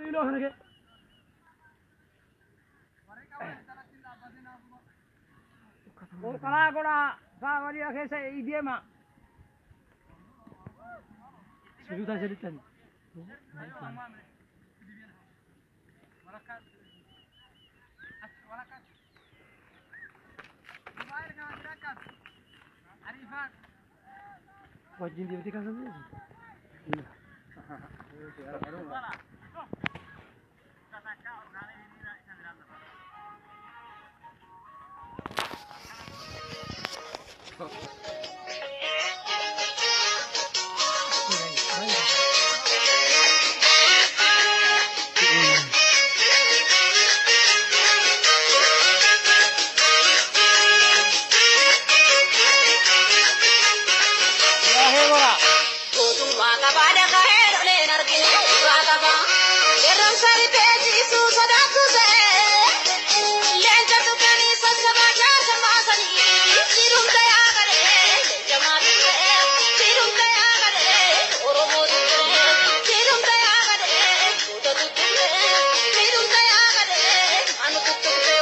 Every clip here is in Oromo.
Miiloo kana kee. Qorqalaa godhaa faa walii keessa deema. Sujuudaa saditti. Wajjin deemtee kan sabni. Mootummaa qabaa dhagahee loleen argine waa qabaa. Qeerransa riphee ciisuu sodaatu ta'e. Leenca tuqanii sassabaa jaarsa maasanii. Siidumta yaa gadhee leenca maatii ta'e. Siidumta yaa gadhee Oromoo tuqee. Siidumta yaa gadhee goota tuttuqee. Siidumta yaa gadhee anu tuttuqee.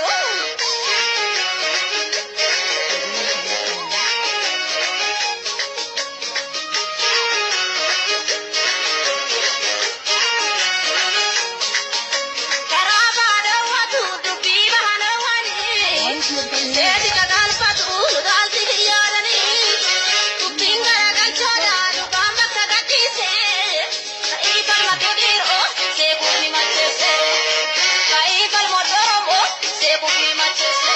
Karaa baadawwaatu dubbii bahanawwanii seeti qaqaalfatu nutaalti kiyyaadanii dubbiin garagalchaadha dhugaan bakka gadhiise ka'ii falmatu dhiiroo seekuuf ni macheesse ka'ii falmatu oromoo seekuuf ni macheesse.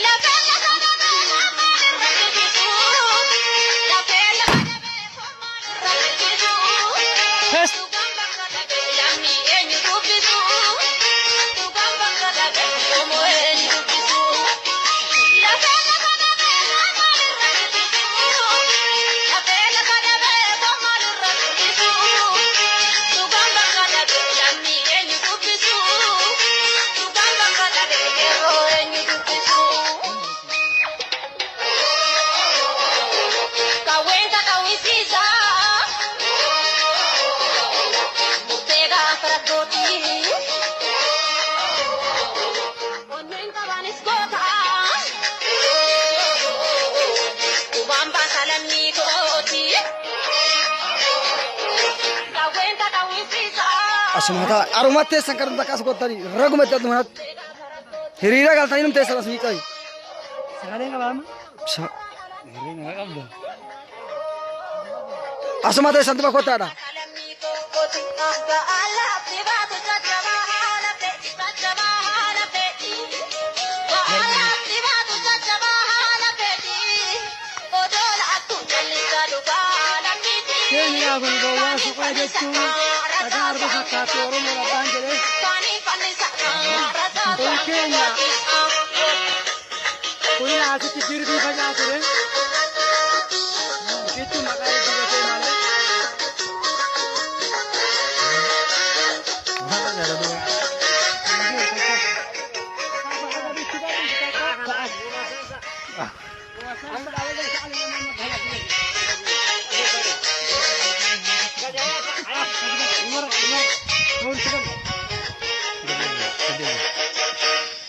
Lafee lafa dhabee lafaan irra jibbisu lafee lafa dhabee fomaan irra jibbisu. Dhugaan bakka dhabee lammii eenyu dubbisu? Dhugaan bakka dhabee qomoo eenyu dubbisu? Lafee lafa dhabee maal irra dubbisu? Lafee lafa dhabee maal irra dubbisu? Dhugaan bakka dhabee lammii eenyu dubbisu? Dhugaan bakka dhabee qeerroo eenyu dubbisu? Qawween qaqawwisiisa. Murtee gaafa rakkootii. Onneen qabaanis goota. Qubaan baasa lammii kooti. Qawween qaqawwisiisa. Asuma taa arumatti teessan kan takka as gottanii ragumatti adumanatti hiriira galtanii num teessan as miiqai. Sagalee qabaama. Sagalee qabda. Asuma teessan tuba kottaadha. Lammii kooti. Ba'aalaatti baatu jajjabaa haala fe'i. Jajjabaa haala fe'i. Ba'aalaatti baatu jajjabaa haala fe'i. Odoola attu jallisaa dhugaa lammiiti. Keenya kun gowwaa suqaa jechuun dhagaa arba fakkaatu Oromoo abbaan jedhee. Kun keenya kun asitti jirbii facaa ture. Isitti maqaa jijjiirratee malee.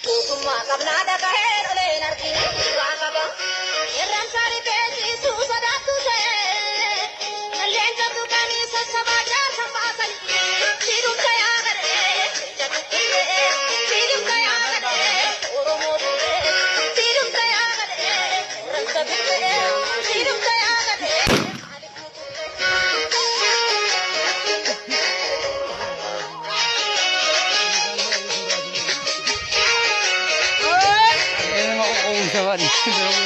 Mootummaa qabnaa dhagahee loleen argine waa qaba. Irraan riphee ciisuu sodaattu ta'e. Leenca tuqanii sassabaa jaarsa baasanii. Siidumta yaa gadhee leenca tuttuqee. Siidumta yaa gadhee Oromoo tuqee. Siidumta yaa gadhee qeerransa tuqee. Siidumta yaa gadhee maaliif nu tuqee? Nama qoqqoomsa baadhi.